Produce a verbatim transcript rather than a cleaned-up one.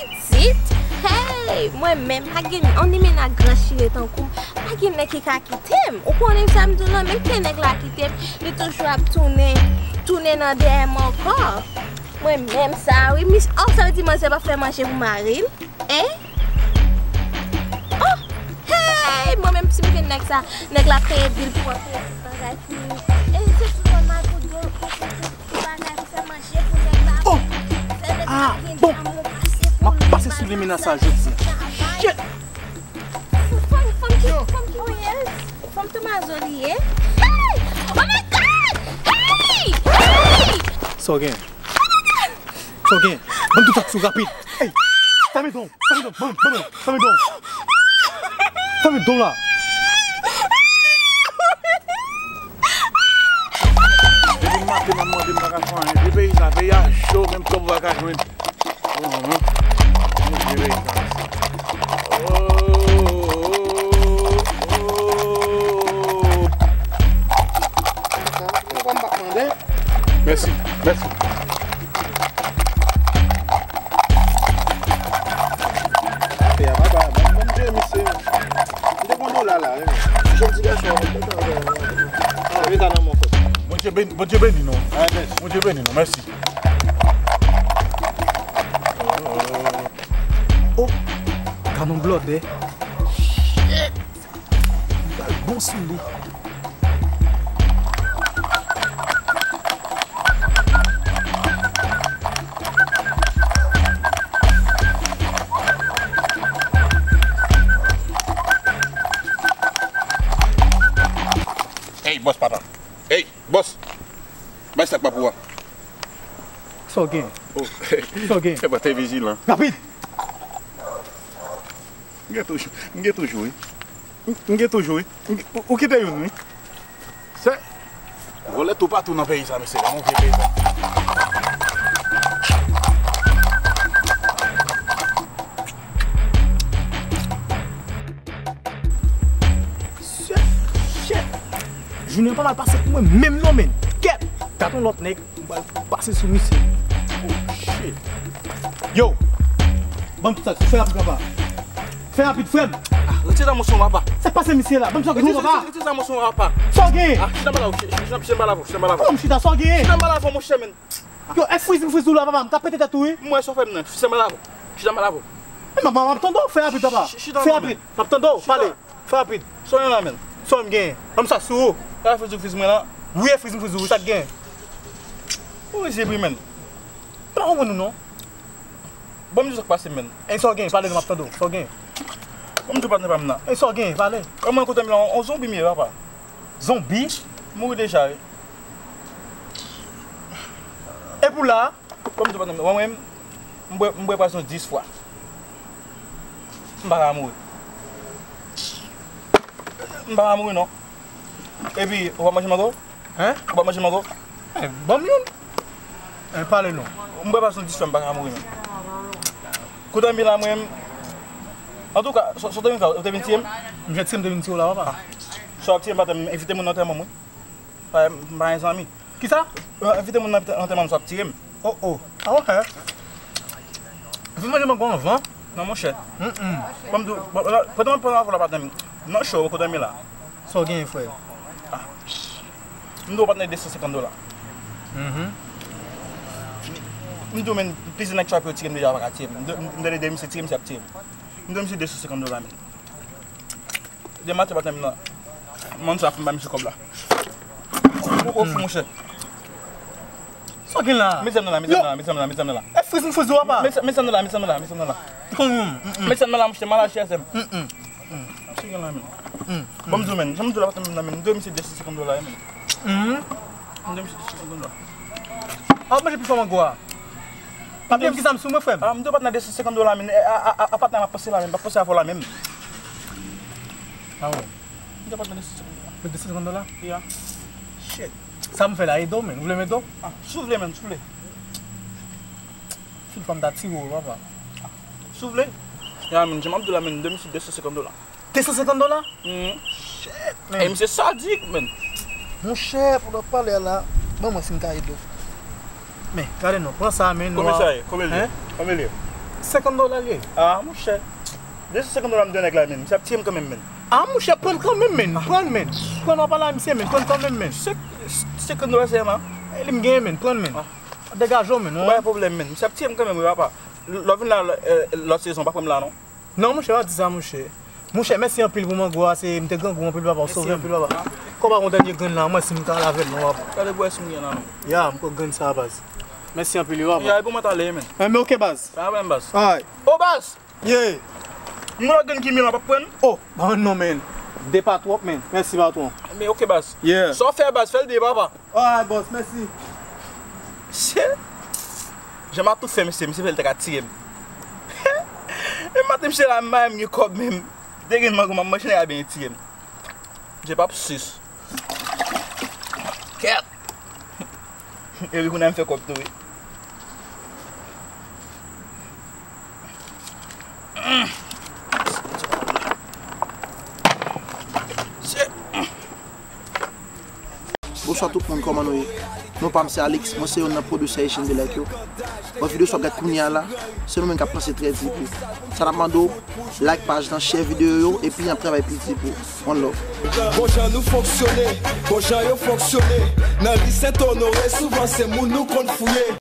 pitit. Hey, mwen menm, pa gen on limenna gran chire tankou m, pa gen nèg ki ka kite m. Ou konnen sa m di w lan, menm ke nèg la kite m, li toujou ap tounen, tounen nan dèyè m ankò. Mwen menm sa, wi, mis, oh, sa vle di manzè pa fè manje pou mari l? Hein? Oh, hey, mwen menm si m gen nèg sa, nèg la peye bil pou mwen, peye tout bagay pou li. E se sou kò m al pou do, pou, pou, pou, pou bagay, pou fè manje pou nèg la. Oh! Ah, bon. M ap pase sou limenna sa jodi a. Shit! Fanm, fanm ki, fanm ki, fanm Tomazo li ye. Hey! Oh my God! Hey! Hey! Sa w gen? Sa w gen? Ban m tout sa sou rapid. Ey! Fèmen don! Fèmen don! Ban m, ban m, fèmen don! Fèmen don la! Depi maten, m ap mande, m pa ka fè anyen. Depi peyi sa, peyi a cho, menm kòb ou pa ka jwenn. Oh, oh, oh. Depi peyi sa. Oh, oh, oh, oh. Sa, se pa m pa mande. Mèsi, mèsi. Afè a, papa, ban m, ban m jere misye. M te gon dola la, wi. Jèn ti gason an, mwen kontan wè. Ah, mete nan men w, frè. Bondye beni, Bondye beni nou. Ah, mèsi. Bondye beni nou, mèsi. Oh, gad on blòdè. Shit! Li pral bon sou li. Ey, bòs papa. Ey, bòs. Bay sa k pa pou a. Sa w gen? Oh. Sa w gen? Epa, te vijilan. Rapid! M gen toujou, m gen toujou, wi. M, m gen toujou, wi. M gen, ou, ou kite youn, wi. Se vòlè toupatou nan peyi sa, mesye, nan yon vye peyi sa. Shit, shit. Jounen an pa mal pase pou mwen menm non, menn. Kèt! Gad on lòt nèg. M pral pase sou misye. Oh, shit. Yo! Ban m tout sa, fè rapid, papa. Fè rapid, frè m. Ah, retire zam ou sou mwen, papa. Sa k pase misye la? Ban m sa k di w, papa. Retire zam ou sou mwen, papa. Sa w gen? Ah, chita m pa la, chita m pa la, chita m pa la. Kòman m chita? Sa w gen? Chita m pa la, monchè, menn. Yo, e friz m friz ou la, papa, m ka pete tèt ou, wi. M wè sa w fè m nan. Chita m pa la. Chita m pa la. E, m ap, m ap tande w, fè rapid, papa. Fè rapid. M ap tande w, pale. Fè rapid. Sa w gen la, menn? Sa w gen? Ban m sa sou ou. Sa friz ou friz mwen la. Wi, e friz m friz ou, sa k gen? Ou rizib wi, menn. M pa konprann ou non. Ban m di w sa k pase, menn. E sa w gen? Pale non, m ap tande w. Sa w gen? Ban m di w patnè pa m nan. E sa w gen? Pale. Kòman kote m la, on zonbi m ye, papa. Zonbi? Mouri deja, wi. E pou la? Kòm di patnè m, mwen, mwen, m bwè, m bwè pwazon dis fwa. M pa ka mouri. M pa ka mouri, non. Epi, ou pa manje mango? Hein? Ou pa manje mango? Eh, ban m youn. Eh, pale non. M bwè pwazon dis fwa, m pa ka mouri, non. Kote m ye la, mwen, antouka, sa, sa w te vin fè, ou te vin tiye m? M jwenn tiye m te vin tiye w la, papa. Sa w ap tiye m, pa t envite moun nan antèman m, wi. Pa, m pa gen zanmi. Kisa? Envite moun nan antèman m, sa w ap tiye m. Oh, oh. Ah, ok. Ou fin manje mango anvan? Non, monchè. Mm, mm. Bon, m di w, bon, la, pandan, pandan w ap la, patnè m, nan cho, ou kote m ye la? Sa w genyen, frè? Ah. M di w, patnè, de san senkant dola. Mhm. M di w, menn, plizyè nèg chwape yo tiye m deja, pa ka tiye m. M di, m di de misye tiye m, se ap tiye m. M di w, misye de san senkant dola, menn. Demen maten, patnè m nan. Moun sa fè m bay misye kòb la. Ou, ou fou, monchè. Sa w gen la? Met zam nan la, met zam nan la, met zam nan la, met zam nan la. E friz m friz ou, papa. Met, met zam nan la, met zam nan la, met zam nan la. Met zam nan la, monchè, malaj G S M. Sa w gen la, menn? Bon, m di w, menn, jan m di w la, patnè m nan, menn, m dwe misye de san senkant dola, menn. M dwe misye de san senkant dola. A w manje pi fò mango a. Pa bliye m gen zam sou mwen, frè m. Ah, m dwe patnè de san senkant dola, menn. A, a, a, a patnè m ap panse la, menn. M ap panse avè w la, menn. Ah, wi. M dwe patnè de san senkant dola. De san senkant dola? Yeah. Shit. Sa m fè la, ede w, menn. Ou vle m ede w? Ah, si w vle, menn, si w vle. Fin fè m ta tire w, papa. Si w vle. Yeah, menn, jan m ap di w la, menn, m dwe misye de san senkant dola. De san senkant dola? Mhm. Shit, man. E misye sadik, man. Monchè, pandan w ap pale a la, ban mwen si m ka ede w. Men, gade non, pran sa, men nou. Konbyen sa ye? Konbyen l ye? Hein? Konbyen l ye? Senkant dola l ye. Ah, monchè. De san senkant dola m dwe nèg la, men. Misye ap tiye m kanmenm, men. Ah, monchè, pran l kanmenm, men. Pran l, men. Pran l, w ap pale a misye, men. Pran l kanmenm, men. Senk-, senkant dola sèlman? E li m genyen, men. Pran l, men. Ah. Degaje w, men. Ou pa gen pwoblèm, men. Misye ap tiye m kanmenm, wi, papa. Lè w vin la, eh, lòt sezon, pa pran m la, non. Non, monchè, pa di sa, monchè. Monchè, mèsi anpil pou mango a, se, m te grangou anpil, papa, w sove anpil, papa. Kòm pa gon dènye grenn la, mwen si m ka al avè l, non, papa. Gade bwès m gen la, non. Ya, m pran grenn sa, baz. Mèsi anpil, wi, papa. Ya, e bon, mwen t ale, men. Enben, oke, baz. Pa pwoblèm, baz. Alright. O, baz! Yeah. M wè grenn ki mil an p ap pran. Oh, ban non, men. De pa twòp, men. Mèsi, patwon. Enben, oke, baz. Yeah. Sa w fè, baz, fè l de, papa. Alright, boss, mèsi. Se jan m ap tou fè misye, misye fè l ta ka tiye m. E maten misye la, m pa menm gen kòb menm. De grenn mango m ap manje, nèg la byen tiye m. Misye p ap sis. Kèt! Epi kounye a m fè kòb tou, wi. Bonswa tout moun, kòman nou ye? Non pa m se Alex, mwen se youn nan pwodisè Asian Belek yo. Bon, videyo sa w ap gad kounye a la, se nou menm k ap panse trè di pou. Sa n ap mande w, like paj lan, share videyo yo, epi n ap travay pi di pou. One love. Bon jan nou fonksyone, bon jan yo fonksyone. Nan ri Sent Onore, souvan se moun nou konn fouye.